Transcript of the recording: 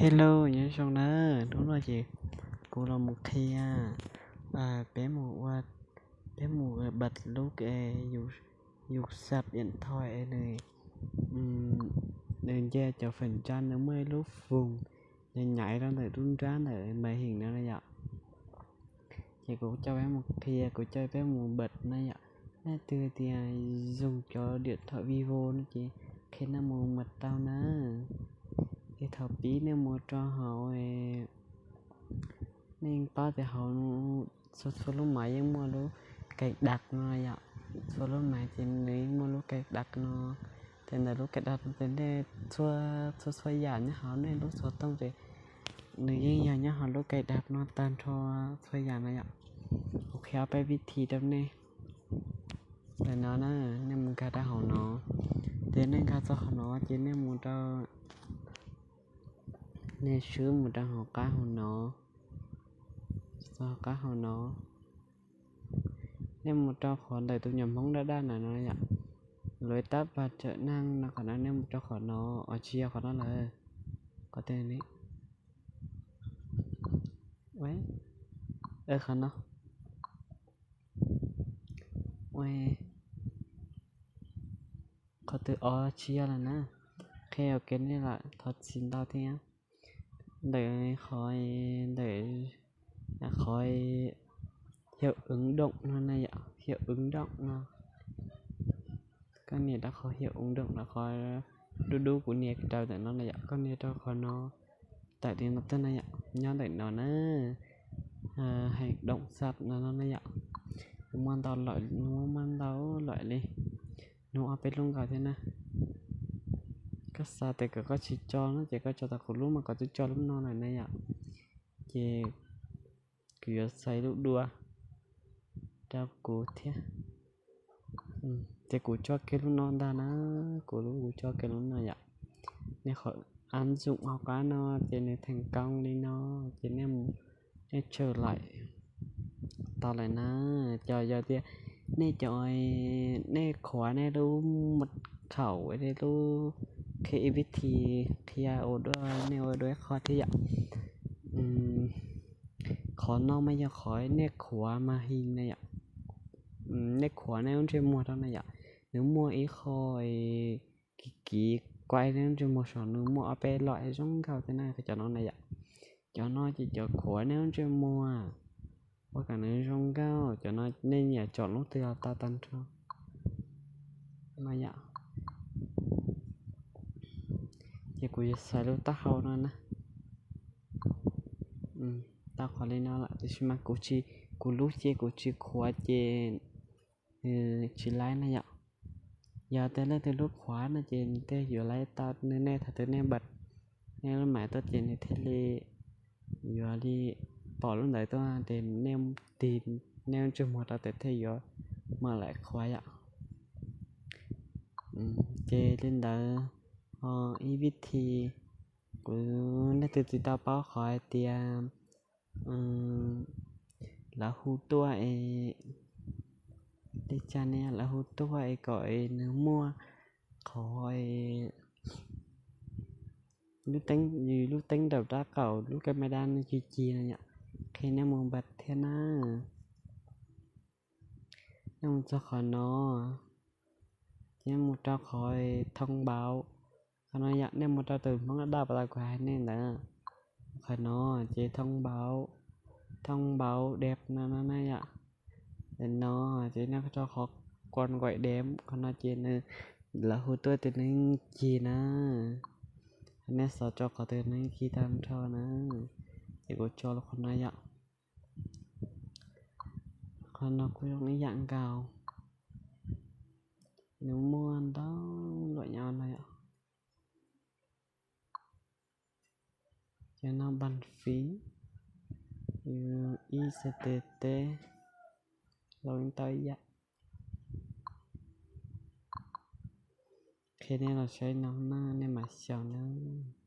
Hello, nyob zoo na. Hnub no ces kuv los mus qhia peb mus ua, peb mus bật lub, yus sạc điện thoại es nws, nws nce cov phần trăm, nws muaj ib lub vùng nyaiv rau ntawm lub nrab ntawm màn hình no na yom. Ces kuv coj peb mus qhia, kuv coj peb mus bật na yom. Nej leej twg tias dùng cov điện thoại Vivo no ces qhia nej mus bật tau na. Es thaum pib nej mus rau hauv, nej yeej paub tias hauv txhua txhua lub máy yeej muaj lub cài đặt no yom. Txhua lub máy ces nws yeej muaj lub cài đặt no. Ces ntawm lub cài đặt no ces nej txhua txhua txhua yam nyob hauv nej lub xov tooj ces nws yeej yog nyob hauv lub cài đặt no tag nrho txhua yam na yom. Kuv qhia ob peb vib thi rau nej. Ntawm no na, nej mus nkag rau hauv no, ces nej nkag txog qhov no ces nej mus rau, nej swb mus rau hauv qab hauv no, txog qab hauv no, nej mus rau qhov ntawm tus nyuam Hmoob daj daj na no yom. Lawv tab pas tseem neeg no, qhov no nej mus rau qhov no, os tsis yog qhov no lawm, qhov twg ne, qhov no, qhov twg os tsis yog lawm na. Qhia ua ke nej lam thov txim ntau thiab. Ntawm qhov, ntawm qhov hiệu ứng động no na yom, hiệu ứng động no. Koj nias rau qhov hiệu ứng động no, qhov dub dub kuv nias rau ntawm no na yom, koj nias rau qhov no, tawm li no tuaj na yom, nyob ntawm no na, hành động sạc no no na yom. Nws muaj ntau lawm, nws muaj ntau lawm li, nws ob peb lub nkaus thiab na. Koj xav tias kom koj tsis tso no ces koj tso tau kuv lub mas koj twb tso lub no lawm na yom. Ces kuv yuav xaiv lub dua rau kuv thiab. Ces kuv tso kiag lub no ntag na, kuv lub, kuv tso kiag lub no yom. Nej qhov áp dụng hauv qab no ces nws thành công li no, ces nej mus, nej tsawm laim tau lawm na. Cov yog tias nej cov, nej khuav nej lub mật khẩu, nej lub, qhia ib vib thi, qhia ua dua, nej ua dua ib qho thiab yom. Qhov no mas yog qhov nej khuav màn hình na yom. Nej khuav nej lub ntsej muag rau na yom, nws muaj ib qho kiv kiv kuaj nej lub ntsej muag saum, nws muaj ob peb lom zoo nkauj thiab na, cov no na yom. Cov no ces cov khuav nej lub ntsej muag ua kom nws zoo nkauj, cov no nej nyiam tsom lub twg los tau tag nrho no yom. Ces kuv yuav xaiv lub taub hau no na. Tau qhov li no lawm tiam sis mas kuv tsis, kuv lub ces kuv tsis khuav ces nws tsis laib na yom. Yog tias leej twg lub khuav no ces nws thiaj yuav laib tau, nws, nej thaum twg nej npaj nej lub maiv tuaj ces nws thiaj li yuav li pom lub ntawd tuaj ces nej tig nej lub ntsej muag rau ces thiaj yuav mam laim khuav yom. Ces li ntawd, ho ib vib thi, kuv, nej leej twg tsis tau paub qhov hais tias lawv hu tuaj es, li cas ne, lawv hu tuaj es kom es nws muaj qhov, lub teeb, lub teeb nraum rab qaum lub camera no cig cig no yom. Qhia nej mus npaj thiab na. Nej mus txog qhov no, ces nej mus rau qhov thông báo, qhov no yom, nej mus rau tus Hmoob daj daj pas tas kuv hais nej ntawd. Qhov no ces thông báo, thông báo đẹp no no na yom. No ces nej rau qhov quần gọi đẹp, qhov no ces nws, lawv hu tuaj ces nws cig na. Nej xav tso qhov twg nws cig tag nrho na. Ces kuv tso qhov no yom. Qhov no kuj zoo ib yam nkaus, nws muaj ntau luam nyob no yom. Ces no bàn phím, ib xee tee teb, los tau ib yam. Qhia nej los saib no na, nej mam xyaum nawb.